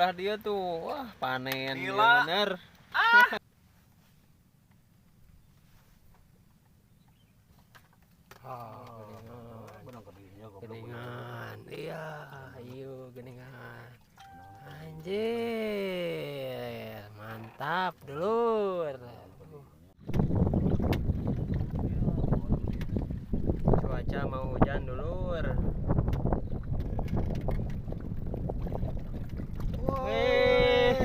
Belah dia tuh. Wah, panen ya Gila. Bener. Ah, benang kadinya goblok. Geningan. Iya, ayo geningan. Anjir, mantap dulur. Cuaca mau hujan dulur. Wih,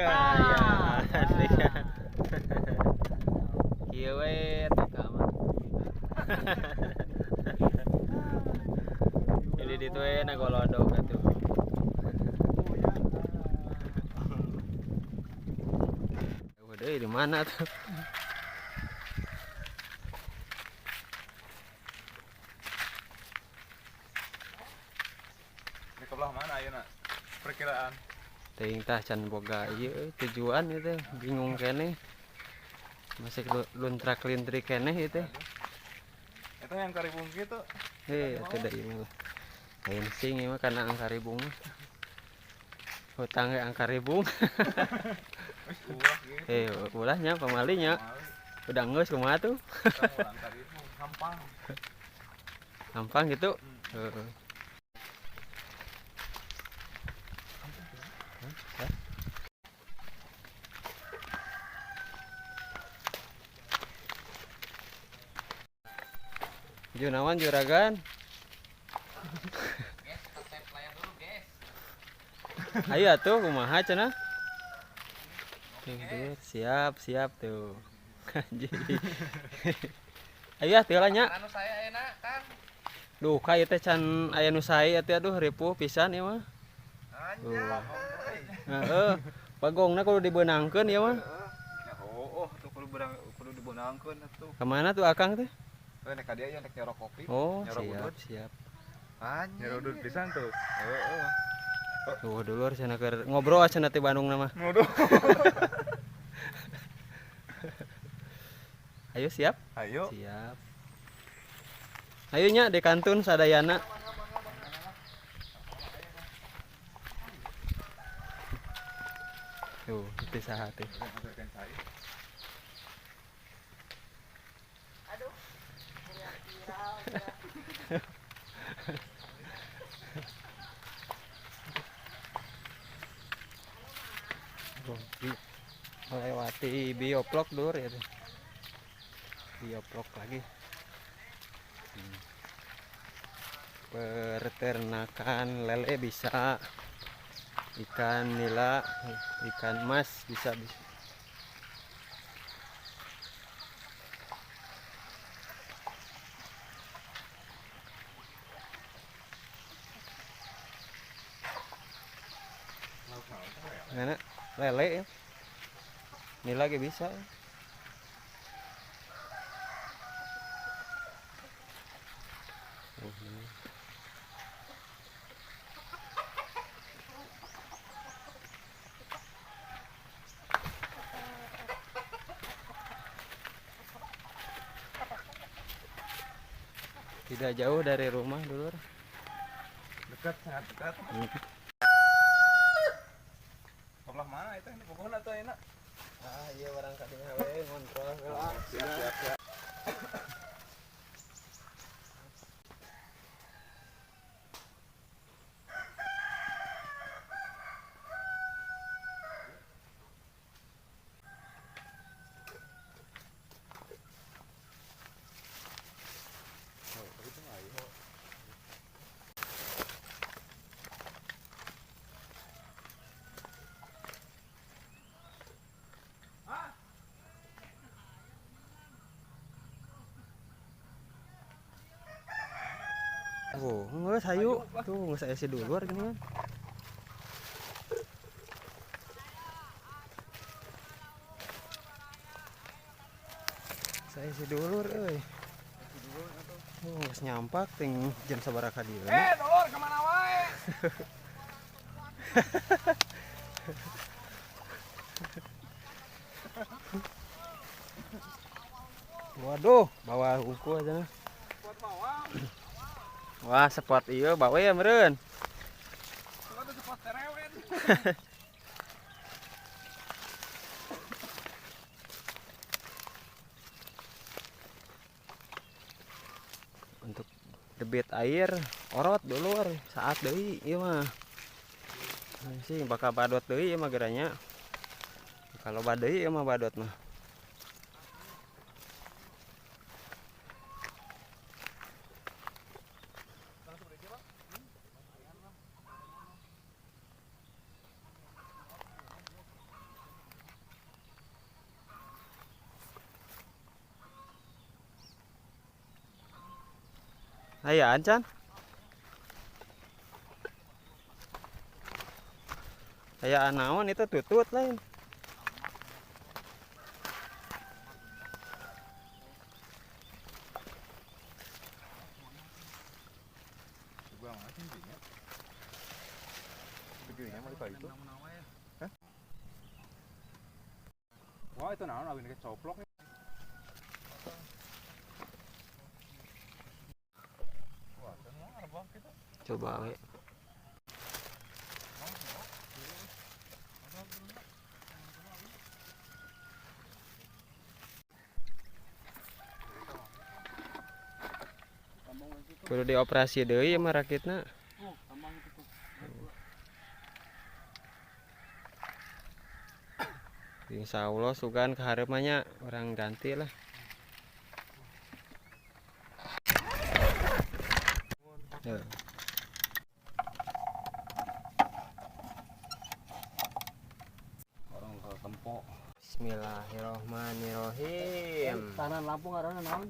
Mantap. Kieu we teh ka mah. Jadi ditu we na golodog atuh. Udah di mana tuh? Di kebelah mana ayeuna? Perkiraan. Teuing tah can boga ieu euy, tujuan ieu teh bingung keneh. Masih luntrak-lintrik keneh ieu teh. Itu yang karibung gitu. Atuh da ieu mah lah. Lain sing ieu mah kana angkaribung mah. Hutang ge angkaribung. Wis ulah gitu. Ulahnya pamalinya. Pamali. Udah geus kumaha tuh? Kamu angkaribung, hampang. Hampang gitu. Hmm. Heeh. Junawan juragan. Guys, tetep layar dulu, guys. Ayo atuh kumaha cenah? Tuh, siap, siap tuh. Anjing. Ayo atuh lah nya. Anu saya enak, Kang. Duh, ka ieu teh can aya nu sae atuh aduh ripuh pisan ieu mah. Anjay. Heeh. Bagongna kudu dibeunangkeun ieu mah. Ya, oh, tuh kudu berang kudu dibeunangkeun atuh. Kamana tuh Akang teh? Eh, nek ka dieu nya nek nyorok kopi. Oh, nyorok siap, udut. Siap. Anjing. Nyorok udut pisan tuh. Heeh. Tuh dulur cenah keur ngobrol cenah ti Bandung mah. Ngobrol. Ayo siap? Ayo. Siap. Ayo nya di kantun sadayana. Tuh, itu saha teh. Aduh, viral. Melewati bioplok dulur ya tuh. Bioplok lagi. Peternakan lele bisa, ikan nila, ikan mas bisa, bisa. Mana lele ya? Nila ge bisa. Oh, ini. Tidak jauh dari rumah, dulur. Dekat, sangat dekat. Sebelah mana itu? Ini pokoknya atau enak? Ah, iya barang kadinya we ngontrol heula. Siap, siap, siap. Oh, geus hayu. Tuh geus aya si dulur gini kan. Saya si dulur euy. Oh, geus nyampak ting jam sabaraha dieu. Dulur kemana wae? Waduh, bawa huku aja nah. Wah, spot ieu bawe ya meureun. Spot terewet. Keren. Untuk debit air orot dulur saat deui ieu mah. Sih bakal badot deui ieu mah geranya. Kalau badai ieu mah badot mah. Ayaan can? Ayaan naon itu tutut lain. Wah, itu naon awin kecoplok. Coba we. Kudu dioperasi deui mah rakitna. Insya Allah sugan kaharep mah nya urang ganti lah. Ya. Orang ke tempok. Bismillahirrahmanirrahim. Tanah Lampung ngaranna naon?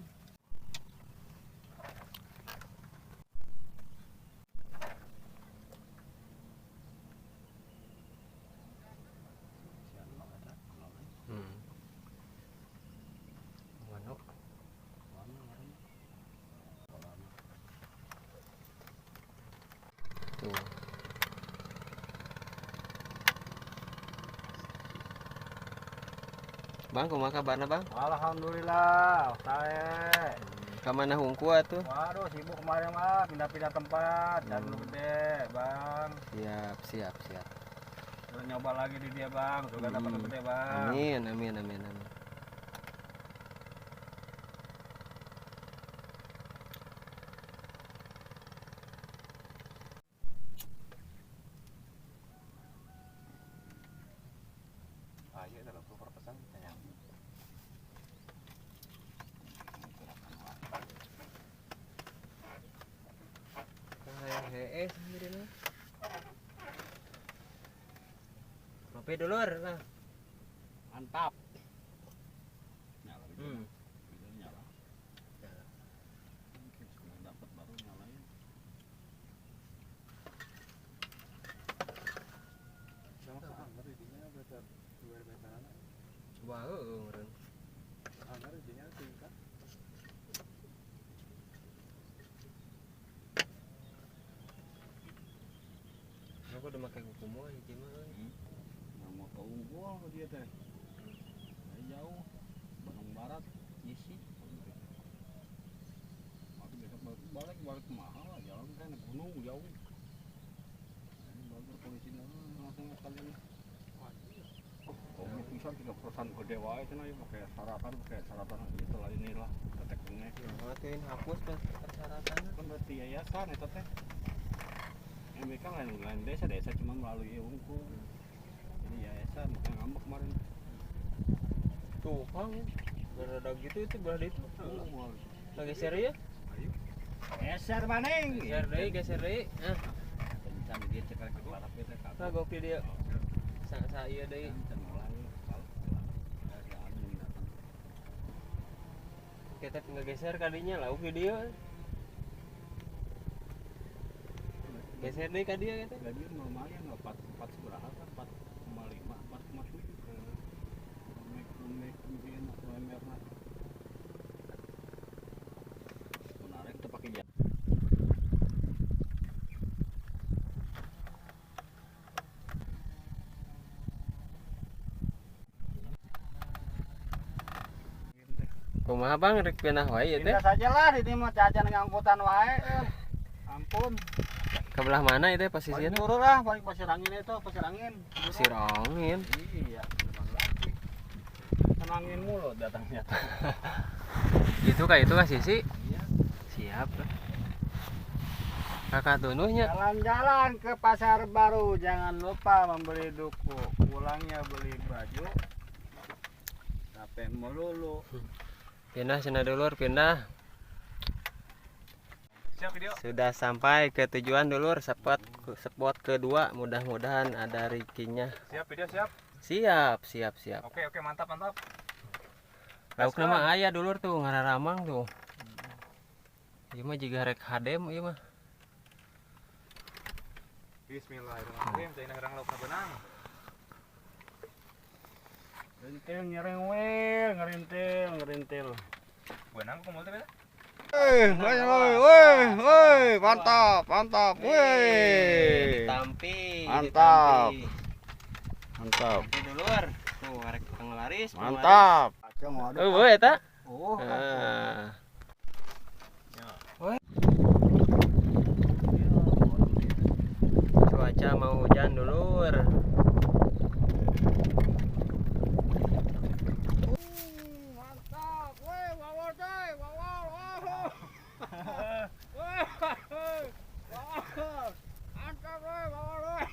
Mano? Tuh. Bang, kumaha kabarna, Bang? Alhamdulillah, sae. Ka mana hungku atuh? Waduh, sibuk kemarin mah pindah-pindah tempat, cari lu gede, Bang. Siap, siap, siap. Udah nyoba lagi di dia, Bang. Sudah dapat gede, Bang. Amin, amin, amin, amin. Ayo dalam perpesan tanya. Heeh sendiri lah. Ngopi dulur lah. Mantap. Nyala. Nyala. Dapat baru nyalain. Sama anggar idinya baca dua bacaan. Wah, heeh meureun. Anggar idinya tingkat. Aku udah pakai kuku hiji mah euy. Nah, mau ke unggul dia teh. Dari jauh Bandung Barat isi. Tapi besok balik balik mahal lah jalan kan gunung jauh. Jadi bagus polisi langsung sekalian. Oh, bisa 3% gede wae cenah ieu pakai syaratan itu lah inilah tetek bengek. Ya, atuin hapus persyaratan. Kan berarti yayasan eta teh. MBK lain desa, desa cuma melalui unggul. Jadi yayasan makanya ngambek kemarin. Tuh, Kang. Berada gitu itu berada itu. Oh, Lagi geser ya? Ayo. Geser maning. Geser deui, geser deui. Ah, Kencang dia cek ke parah teh kagok. kagok di dia. Sa sa ieu deui. Kencang mulai. Dari anu datang. Kita tinggal geser kadinya lauk di dia. Geser deui ka dia gitu. Gaji lumayan 4 4 seberaha kan 4,5 4,7. Umek mungkin UMR lah. Menarik tuh pakai jam. Kumaha Bang rek pindah wae ieu teh? Pindah saja lah, ini mah cacan ngangkutan wae. Ampun. Ke belah mana itu posisinya? Paling turun lah, paling pasir angin itu, pasir angin. Pasir angin. Iya, lagi. Kan angin mulu datangnya. Itu kah itu kah sisi? Iya. Siap. Kakak tunuhnya. Jalan-jalan ke pasar baru, jangan lupa membeli duku. Pulangnya beli baju. Capek melulu. Pindah sana dulur, pindah. Siap video. Sudah sampai ke tujuan dulur, spot spot kedua, mudah-mudahan ada rezekinya. Siap video siap. Siap, siap, siap. Oke oke mantap mantap. Lauk nama ayah dulur tuh ngararamang tuh. Ieu mah jiga rek hadem ieu mah. Bismillahirrahmanirrahim, cai herang laukna beunang. Ngerintil nyereng we, ngerintil, ngerintil. Beunang kumpul teh beta. Woi, woi, woi, mantap, mantap, woi. Ditampi. Mantap. Mantap. Ditampi dulur. Tuh rek penglaris. Mantap. Oh, eta. Oh. Ah. Cuaca mau hujan dulur. Mantap, woi, wawol coy, wawol, wawol. Woi, wawol. Mantap, woi, wawol, woi.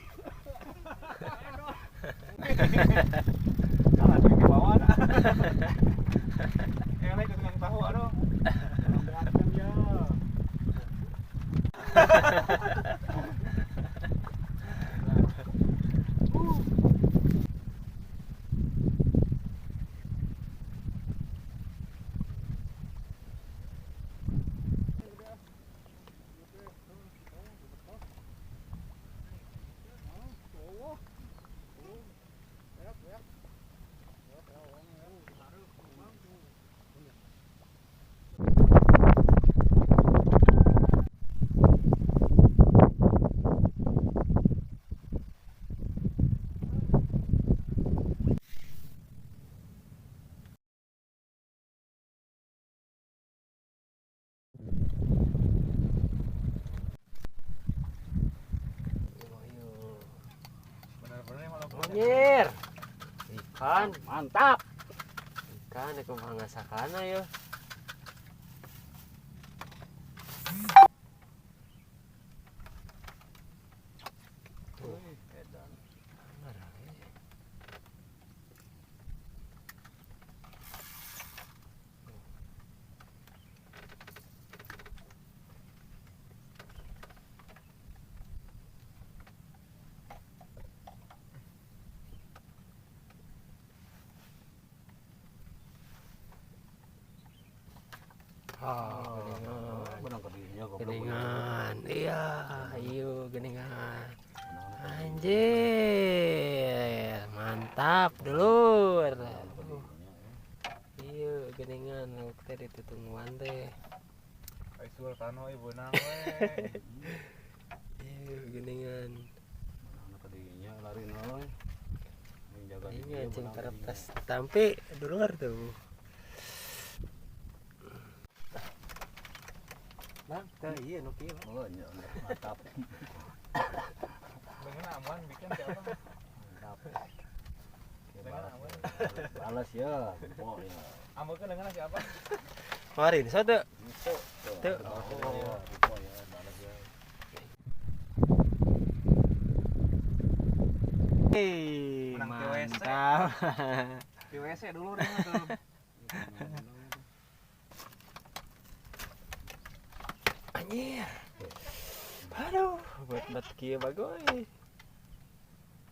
Salah ke bawah. Yang lain ke tukang tahu aduh. Ya. Anjir. Ikan mantap. Ikan aku mangasakana yo. Tuh, Edan. Ah, geningan. Iya, ayo geningan. Anjir, mantap dulur. Iya, geningan lauk teh ditutungguan teh. Ai sultano ieu beunang we. Iya, geningan. Tadinya lari nol. Iya, cing tas tampi dulur tuh. Bang, teh iya nu kieu. Oh, iya, mantap. Dengan aman bikin siapa? Mantap. Dengan aman. Balas ya, jempol ya. Ambilkan dengan siapa? Kemarin so tuh. Tuh. Jempol ya, balas ya. Hei, mantap. Di WC dulu nih tuh. Anjir. Aduh, buat-buat kieu bagoy.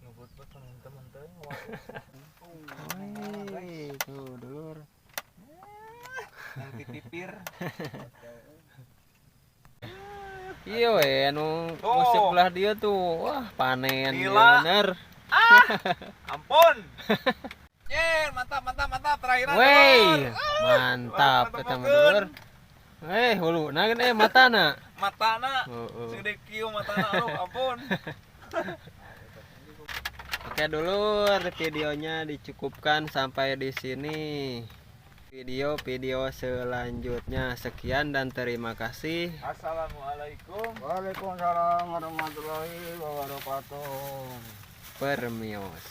Ngebut-but teman-teman teh. Woi, tuh dulur. Yang titipir. Iya we, anu musik belah dia tuh. Wah, panen gila. Bener. Ah, ampun. Yer, mantap mantap mantap terakhiran. Wey, mantap eta mah dulur. Hulu na geun matana. Matana. Segede kieu matana aduh ampun. Oke dulur, videonya dicukupkan sampai di sini. Video-video selanjutnya. Sekian dan terima kasih. Assalamualaikum. Waalaikumsalam warahmatullahi wabarakatuh. Permios.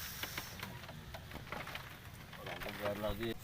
Orang kejar lagi.